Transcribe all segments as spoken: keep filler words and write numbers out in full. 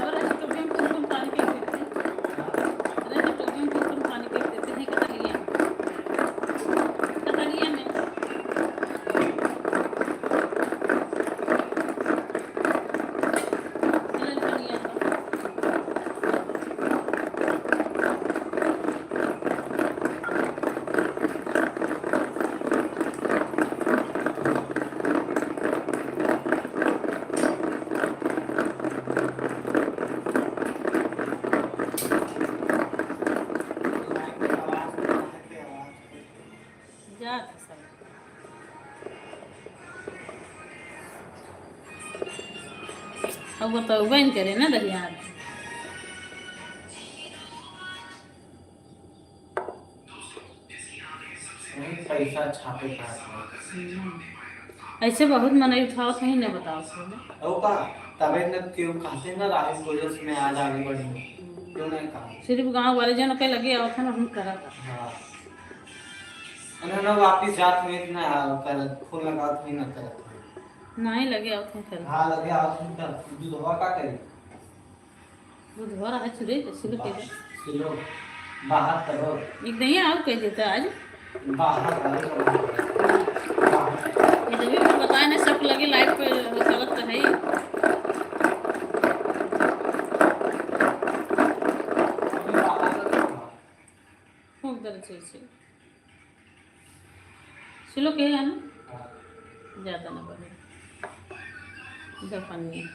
अगर ऐसे तो भी हम तुमको पानी के देते हैं। अरे तो भी हम तुमको पानी के देते हैं, कटलिया। कटलिया में। जा था सब। अब वो तो बन करे ना दहिया। वही पैसा छापे का है। हम्म। ऐसे बहुत मनई उठावत है, ना बताओ सब। ओ का, तबे न क्यों कहते ना, राहुल बोले उसमें आज आगे बढ़ेंगे। क्यों नहीं कहा? सिर्फ गाँव वाले जन के लगे आवत है ना, हम करत। हाँ। अरे ना, वापिस जात में इतना करत, फोन लगावत में ना करत। नहीं लगे आवत है करत। हाँ, लगे आवत है करत। दूधवा का करी? बुधवार है, चुरे, चुरे के दे। चलो, बाहर करो। एक दिन आओ कह देता आज। बाहर करो। बाहर। ये जब भी बताए ना, सब लगे लाइव पे चलत तो है ही। अभी बाहर करो। खूब दर्द से, से। सिलो के है ना? हाँ। ज्यादा ना बढ़े। इधर पानी है।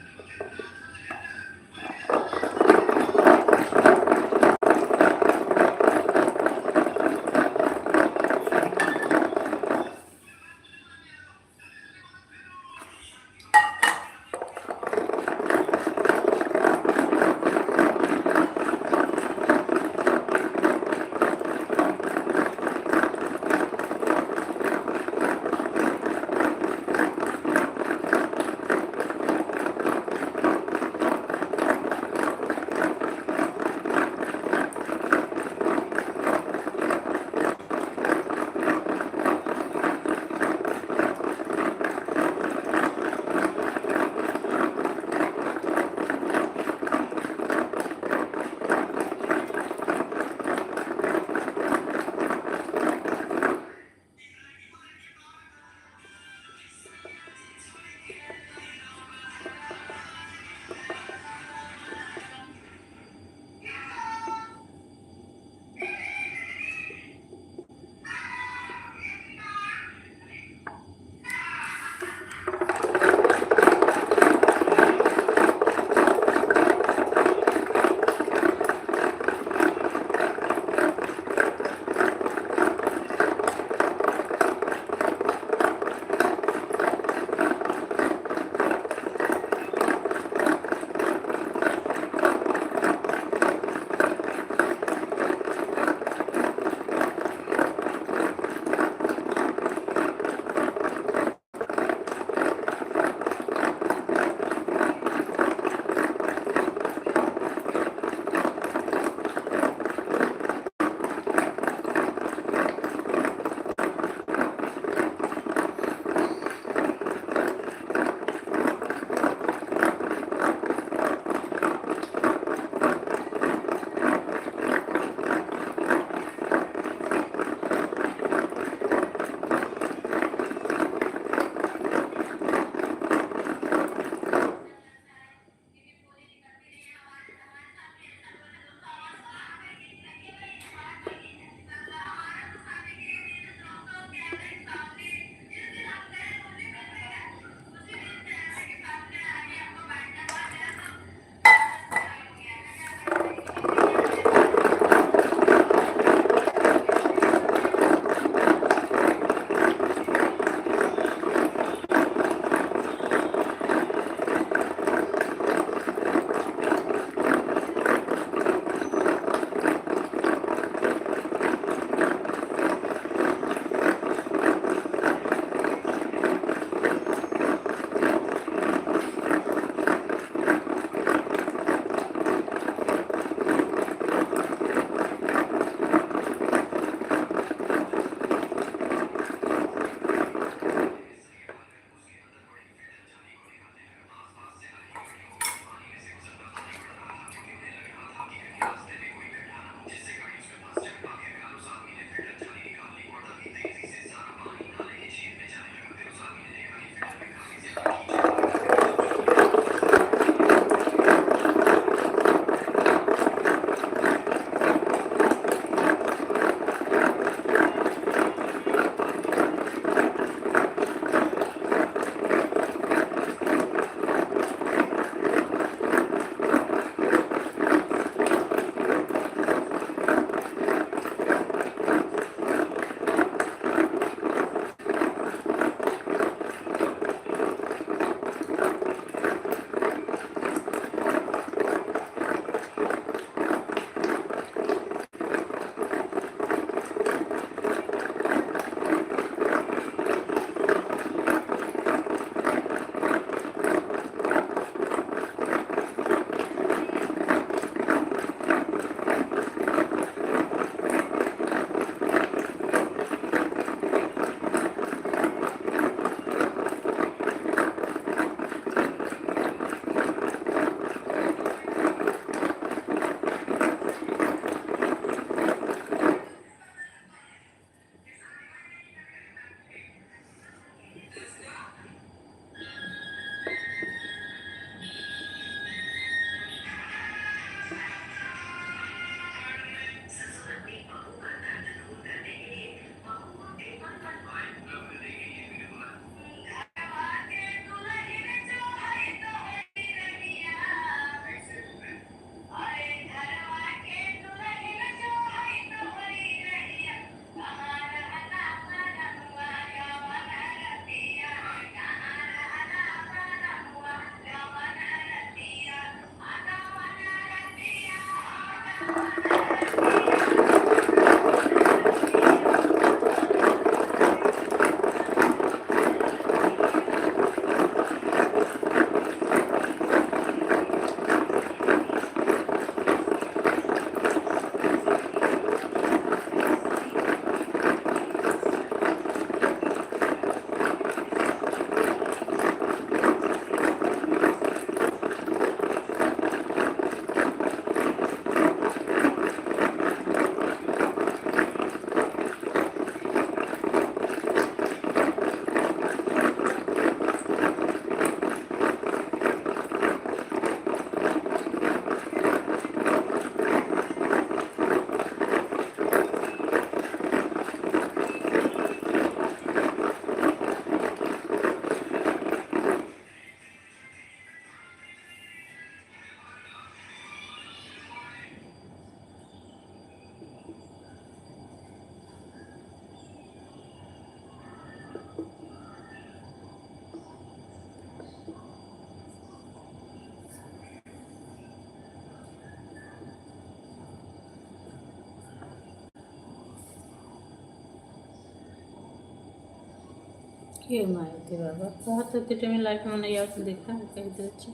के माई के बाबा, बहुत होते टाइम लाइफ में नहीं आवत, देखा है कहीं तो अच्छा।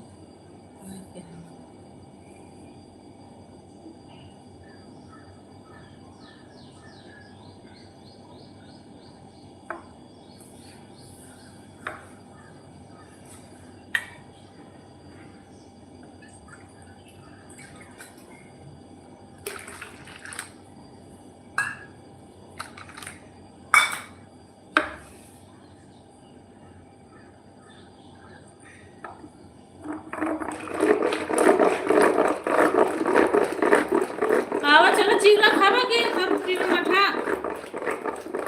आवा, चलो, चिउरा खावा के, हम पीबे मठा।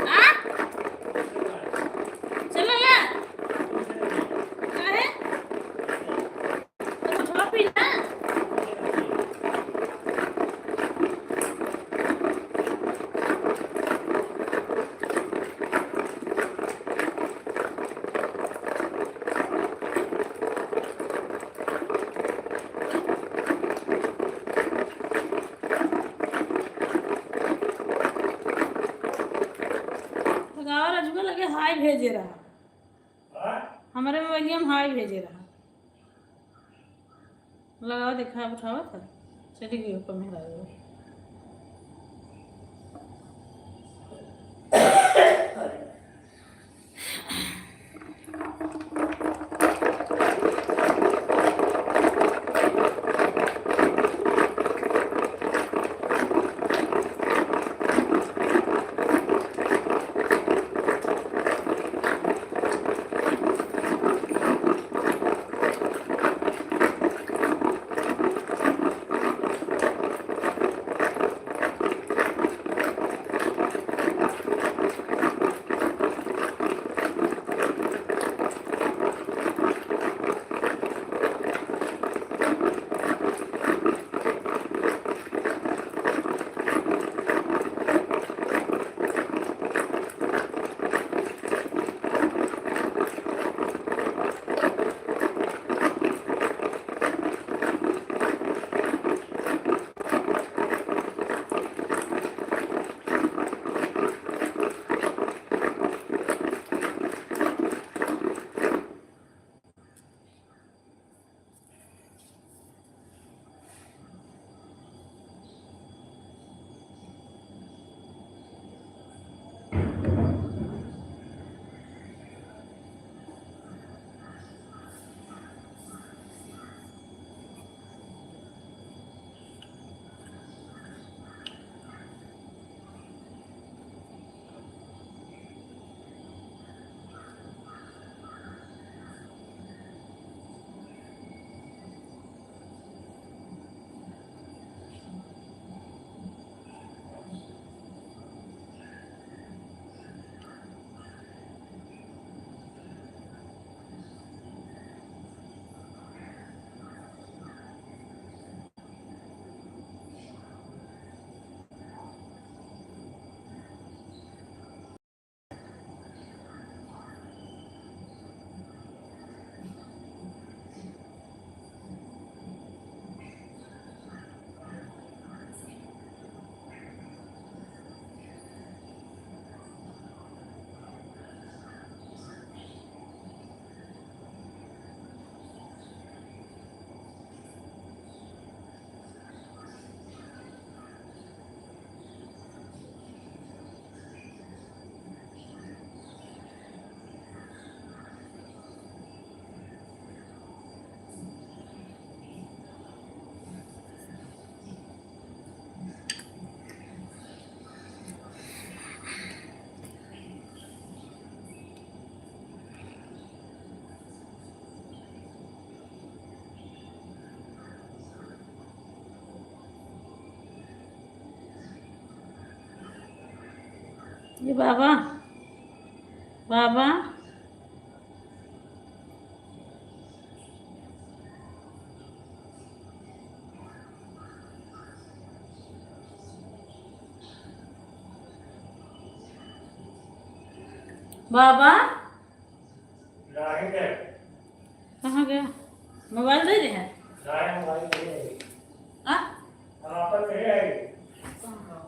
आ? चलो ना। काहे? तो मठवा पी ना। लगावा रजुआ लगे हाय भेजे रहा। हाँ? हमरे मोबाइलिया में हाय भेजे रहा। लगावा देखा, उठावा था। चली गई ऊपर मेहरारू। ये बाबा, बाबा। बाबा? नहीं गए। कहाँ गया? मोबाइल दे दे हैं। नहीं, मोबाइल नहीं है। हाँ? हम आपन नहीं है। कहाँ?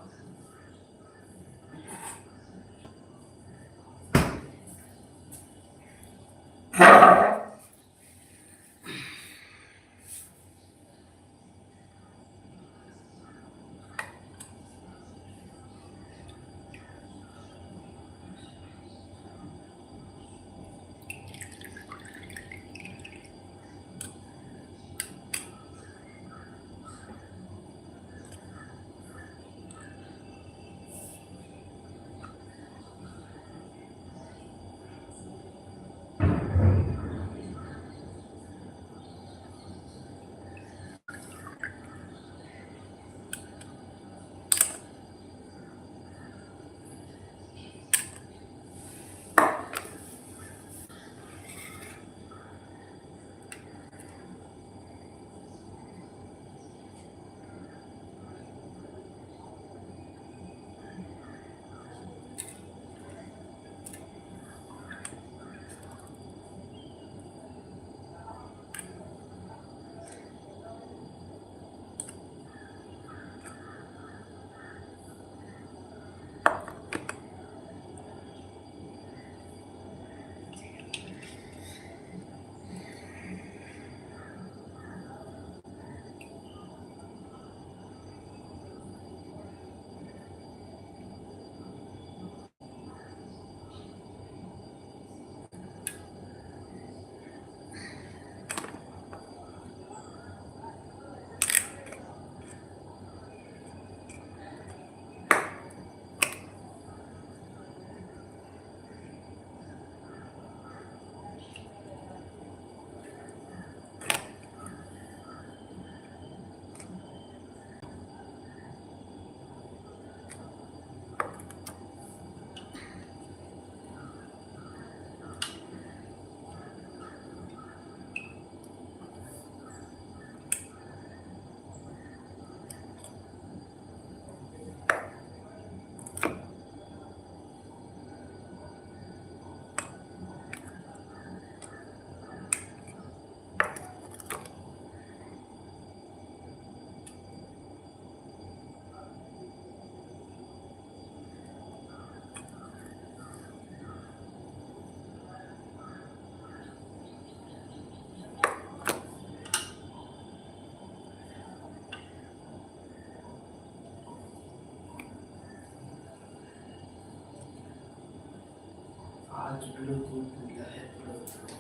आज Bluetooth मिला है, Bluetooth।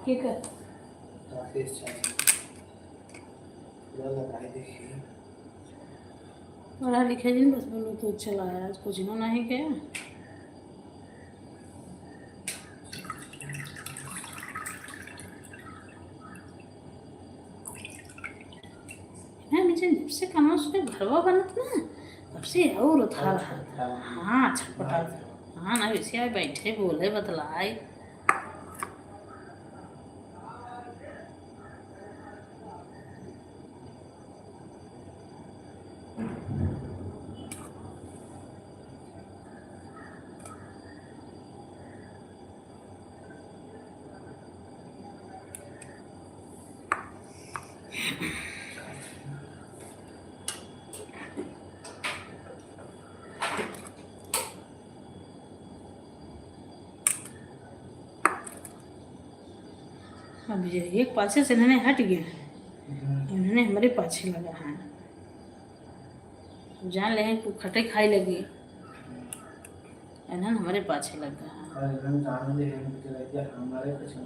ठीक है। काफी अच्छा है। पूरा लगाए देखिए। पढ़ा लिखे दिन बस Bluetooth चला है, आज कुछ नहीं क्या? है, मुझे जब से कमा उसके घरवा बनत ना, तब से और उठा रहा था। हाँ, छटपटा। हाँ ना, वैसे आए बैठे बोले बतलाए। अब ये एक पाछे से इन्होंने हट गया है, इन्होंने हमारे पाछे लगा है। जान ले हैं, खटे खाए लगी, इन्होंने हमारे पाछे लग गया है। और इन्होंने जान ले हैं, मुझे लग गया हमारे पीछे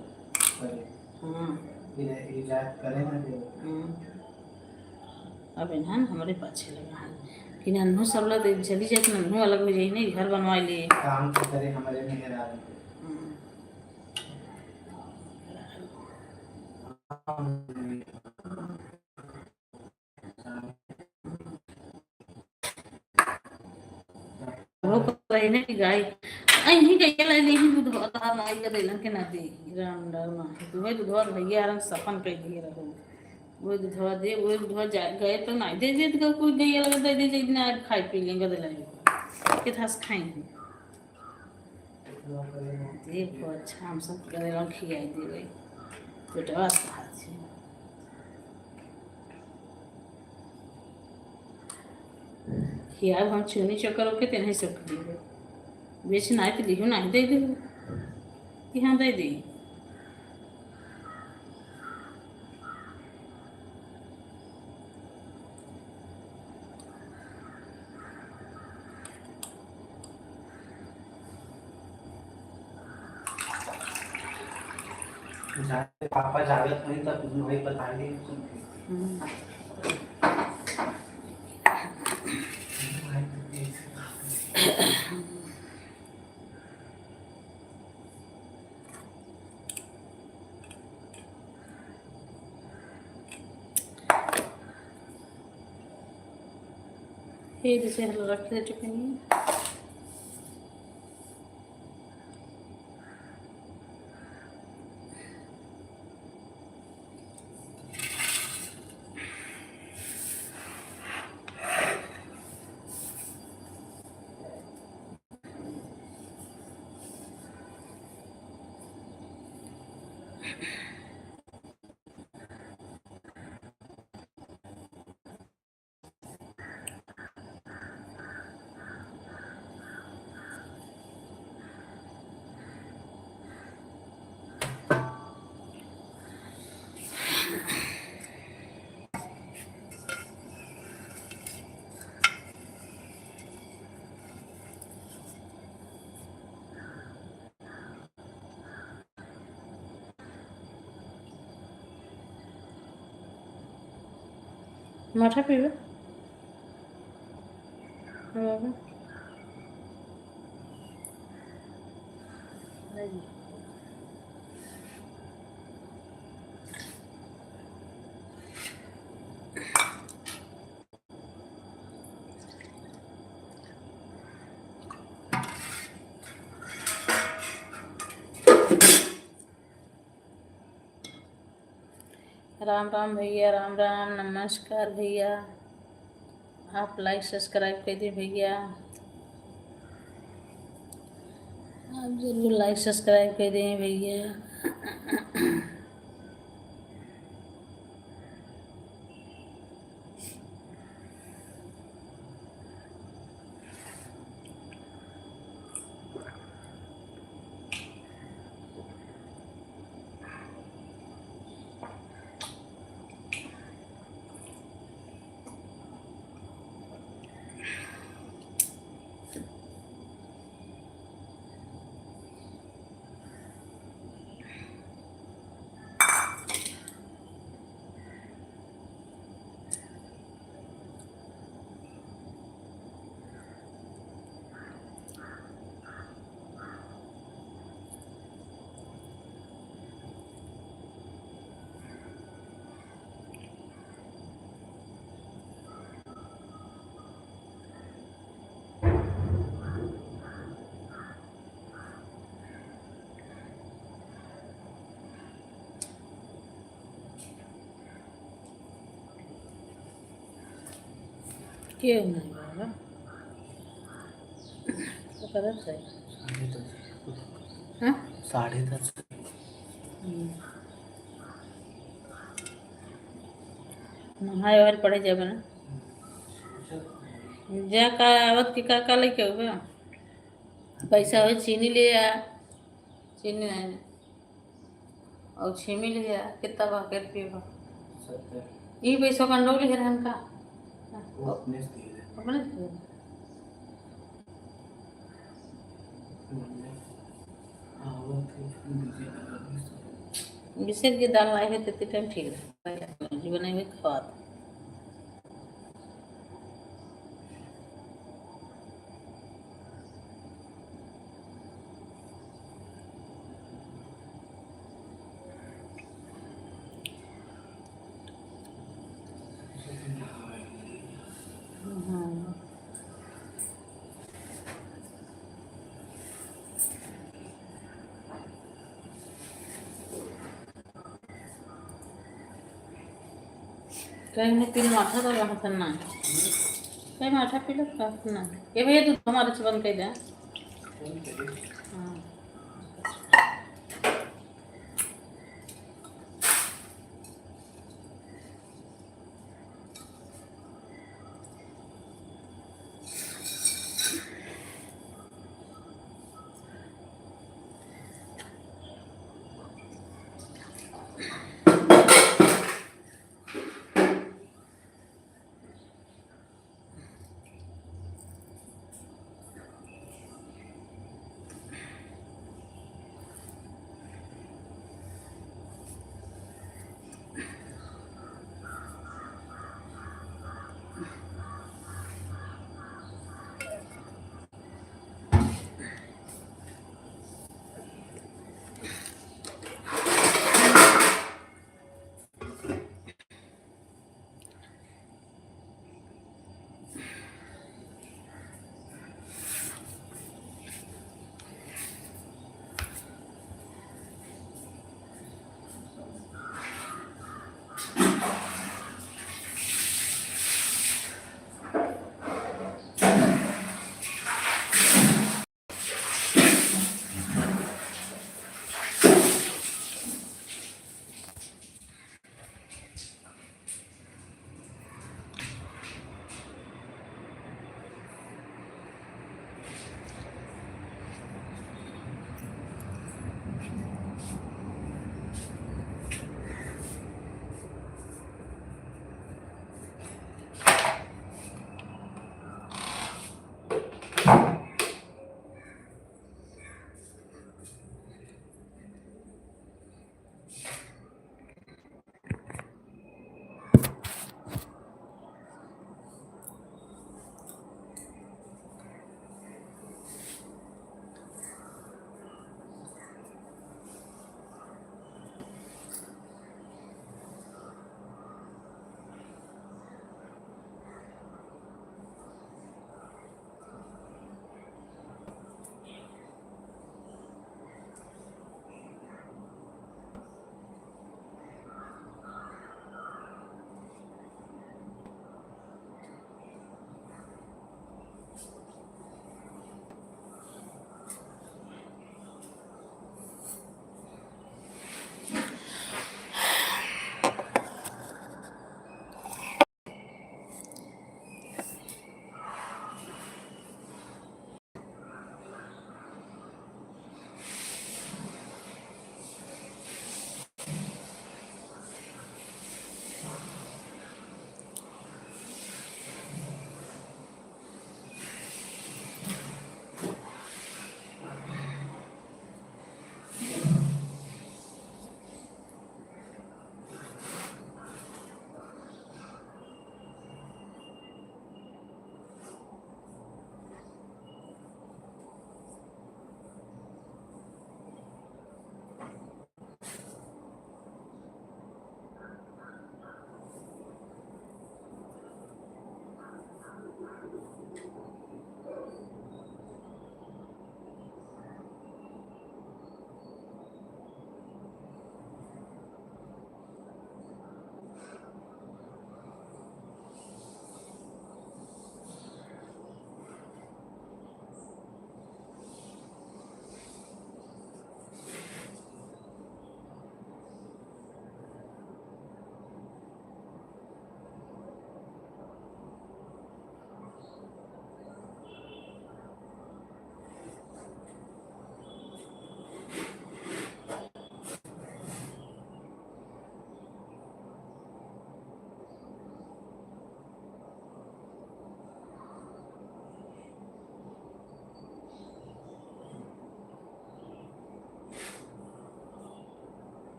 पड़े। हाँ। ये, ये जात करे ना दे। हाँ। अब इन्हन हमरे पाछे लगा है कि नन्हू सरला तो चली जाए, तो नन्हू अलग हो जाए, नहीं घर बनवा लिए। काम तो करे हमारे मेहरारू। हम्म। रोक रही नहीं गाय। अहीं गैया ले ली ही दूध होता है, माई का देलन के ना दे। राम राम माई, तू वही दूधवा भैया आराम सपन कर दिए रहो। वही दूधवा दे, वही दूधवा जा, गए तो नहीं दे दे, तो कोई गैया लगे दे दे, जैसे ना खाए पी लेंगे, दे लाएंगे। के थास खाएंगे। देखो, अच्छा, हम सब करे रहो, खियाई देवे। पेटवा से हाथ से। खियाब हम चुनी चोकर ओके, तेने सब खियाबे। बेच ना आए तो लिहो, नहीं दे दे। हाँ, दे दी। जाते पापा जागत नहीं तब तुम भाई बता दे। हम्म। ये जैसे हम रख दे चुके हैं। माठा पीबे? हाँ बाबा। राम राम भैया, राम राम, नमस्कार भैया। आप like subscribe कर दी भैया, आप जरूर like subscribe कर दी भैया। क्यों नहीं बाबा? तो करत है। साढ़े दस। हाँ? साढ़े दस। हम्म। नहाए वाले पड़े जाबे ना। जा का आवत की का का लेके आवे? पैसा हो, चीनी ले आ। चीनी नहीं। और छीमी लिया, कितना बा, के रुपये बा? सत्तर। ई पैसा कंडोली है रहन का? वो अपने से दिए। अपने से दिए। हाँ, वो तो बिसेर के दाल लाए हुए तो इतने टाइम ठीक रहा। जी बनाए हुए खवात। कहीं ने पील माठा तो रहत ना। कहीं माठा पील रहत ना। ये भैया, तू हमारे से बंद कर दे। हाँ।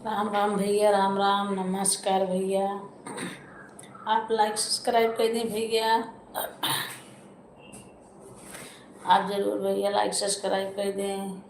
राम राम भइया, राम राम, नमस्कार भइया। आप like subscribe कइ दें भइया, आप जरूर भइया like subscribe कइ दें।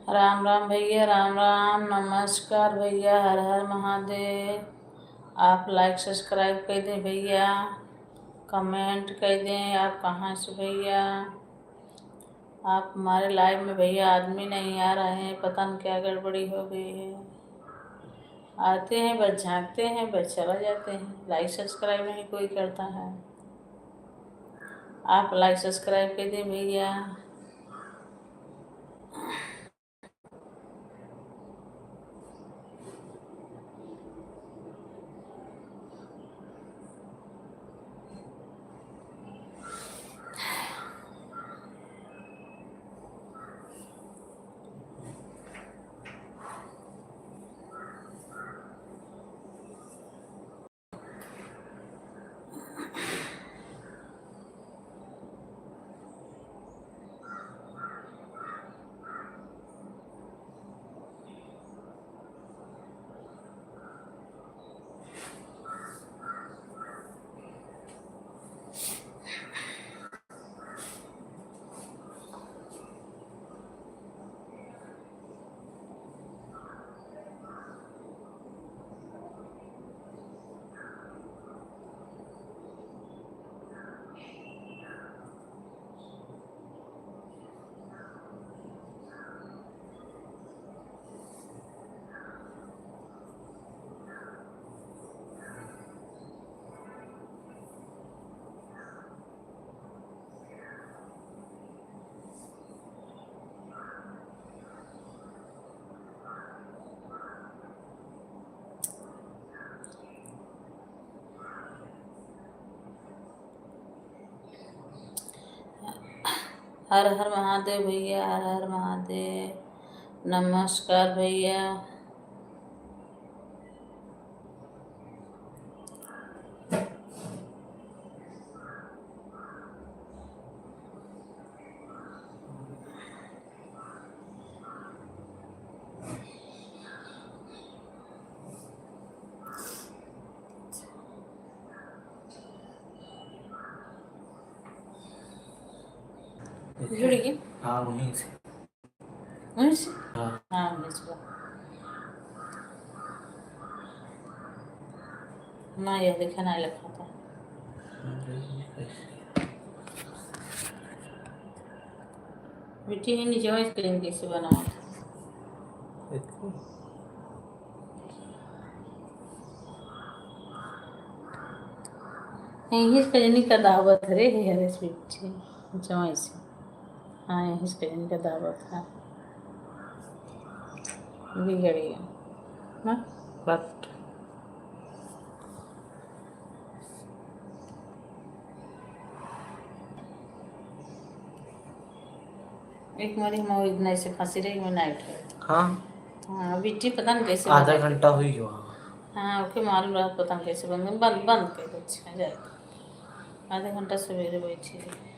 राम राम भइया, राम राम, नमस्कार भइया, हर हर महादेव। आप like subscribe कइ दें भइया, comment कइ दें, आप कहाँ से भइया? आप हमारे live में भइया आदमी नहीं आ रहे हैं, पता नहीं क्या गड़बड़ी हो गई है। आते हैं बस, झांकते हैं बस, चला जाते हैं, like subscribe नहीं कोई करता है। आप like subscribe कइ दें भइया। हर हर महादेव भइया, हर हर महादेव। नमस्कार भइया। जुड़ गई? हाँ, वहीं से। वहीं से? हाँ। हाँ, वहीं से। ना, ये देखे ना लिखा था। बेटी, ये नीचे में screen कैसे बनाओ? देखो। यही screen का दावत रे, हे हरे स्वीट छे, जमाई से। हाँ, यही screen का दावत है। बिगड़ गया ना, but एक मारी हम इतना ऐसे फंसी रही, मैं नाइट है। हाँ। हाँ, बिट्टी पता नहीं कैसे आधा बंद घंटा हुई हो। हाँ, ओके, मालूम रहा, पता नहीं कैसे बंद, बंद, बंद कर दो, अच्छा, जाए। आधा घंटा सवेरे बैठी रही।